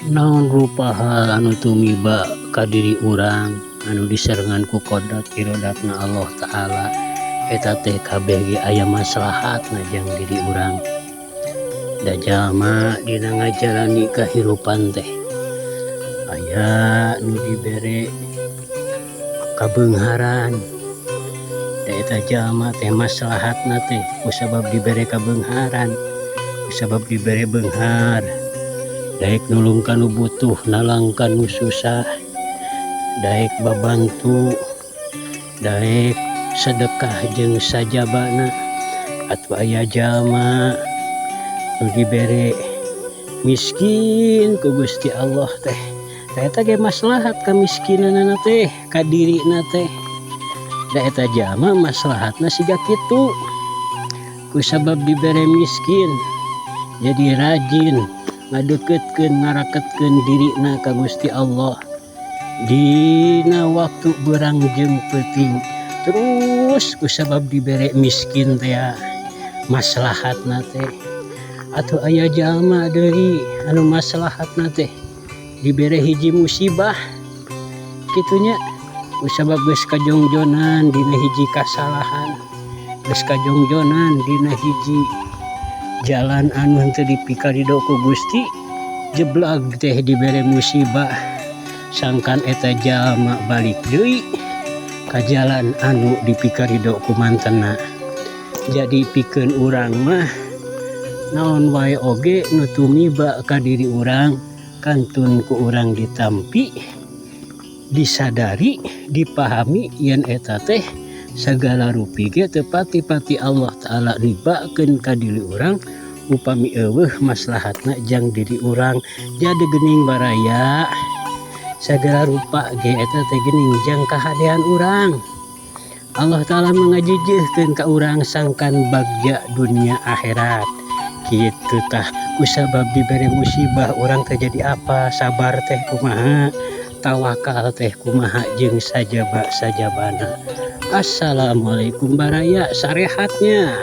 Naon rupa hal anu tumiba ka diri urang anu disarengan ku kodrat irodatna Allah Ta'ala eta teh kabeh ge aya maslahatna jang diri urang. Da jalma dina ngajalani kahirupan teh aya nu dibere kabeungharan da eta jalma teh maslahatna teh kusabab dibere kabeungharan kusabab dibere beunghar daek nulung ka nu butuh nalang ka nu susah daek babantu daek sedekah jeung sajabana atuh aya jalma nu dibere miskin ku Gusti Allah teh eta ge maslahat kamiskinanana teh ka dirina teh da eta jalma maslahatna siga kitu kusabab dibere miskin jadi rajin ngadeukeutkeun ngaraketkeun dirina ka Gusti Allah dina waktu beurang jeung peuting terus kusabab dibere miskin teh maslahatna teh atuh aya jalma deui anu maslahatna teh dibere hiji musibah kitu nya kusabab geus kajongjonan dina hiji kasalahan geus kajongjonan dina hiji jalan anu henteu dipikarido ku Gusti jeblag teh dibere musibah sangkan eta jalma balik deui ka jalan anu dipikarido ku mantena. Jadi pikeun urang mah naon wae oge nu tumiba ka diri urang kantun ku urang ditampi disadari dipahami yen eta teh sagala rupi ge teu pati-pati Allah Ta'ala nibakeun ka diri urang upami eueuh maslahatna jang diri urang. Jadi geuning baraya sagala rupa ge eta teh geuning jang kahadean urang. Allah Ta'ala mangajijihkeun ka urang sangkan bagja dunia akhirat kitu tah. Kusabab dibere musibah urang teh jadi apa sabar teh kumaha tawakal teh kumaha jeung sajaba sajabana. Assalamualaikum baraya, sarehatnya.